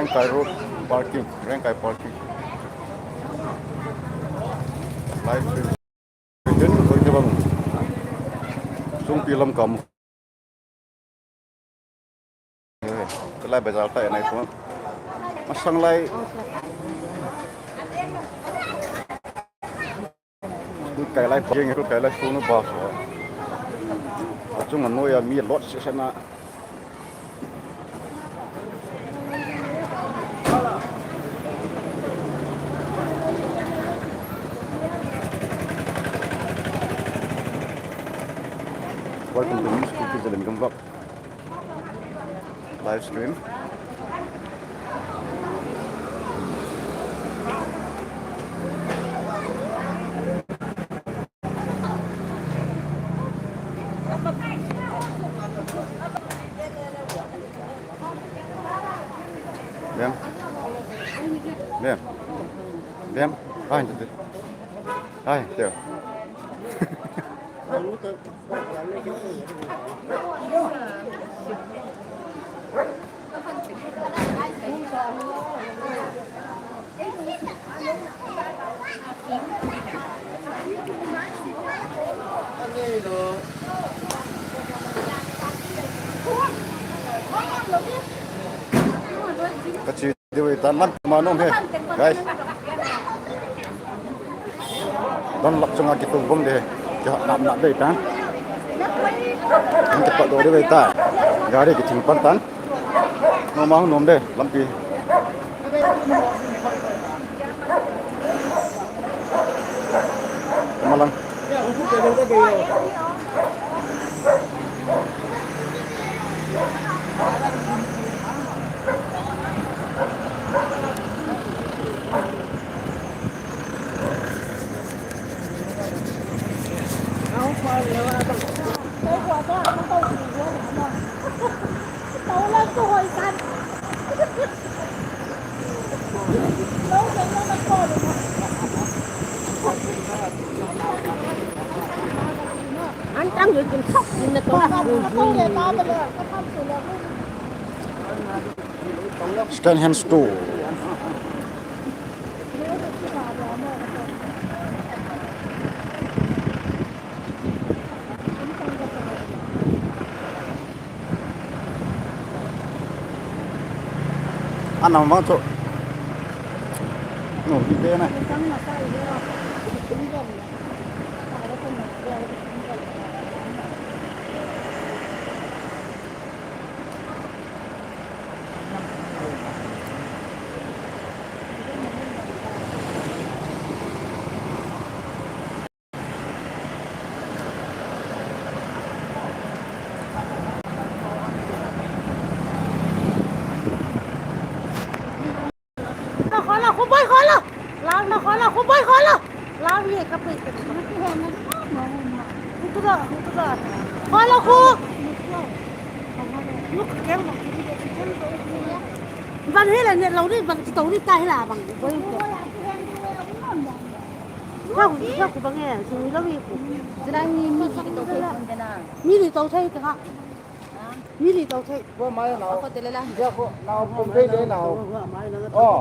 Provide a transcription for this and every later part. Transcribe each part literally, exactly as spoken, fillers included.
Rengkai Road parking, Rengkai parking. Live stream. Ken, oi, te bang. Sungpi lam kam. Lai bazar ta nai ko. Masang lai. Kai lai, kai lai sunu ba so. Achung a noi a mi lot sese na. Welcome to Miss Kuki Zalengam Vlog. Live stream. Bem. Bem. Bem. Ai, ai, teo. Ka chi Dei ve ta, man ma nom he, guys. Don lak chunga kitu bom de, kiha nam na de ta. An kipat do de ve ta. Gari kithing pan tan. Nom ma nom de, lampi. Malang. An tang yu kin thok kin na to. Second hand store. Anam vang chu. No, hi te na. Khola, khobai khola. Lang na khola, khobai khola. Lang ye ka pe. Hutu da, hutu da. Khola khu. Luk kem. Van hela ne lo ni, van to ni ta hela van. Boi. Kau, kau ku bang e, sung lo mi ku. Jira ni mi ki to ke kon de na. Mi ni to thei ta. Mi ni to thei. Ko mai na. Ko te le la. Ja ko na ko pe le na. Oh.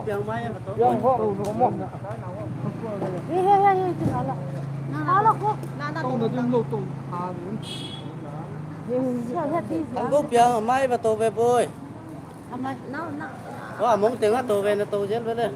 Yang ho ko mo. He he he he ti la. Na na ko. Na na to na ding lo to. Ha. Ang go piang mai ba to be boy. Amai na na. Wa mong te nga to be na to jel be le.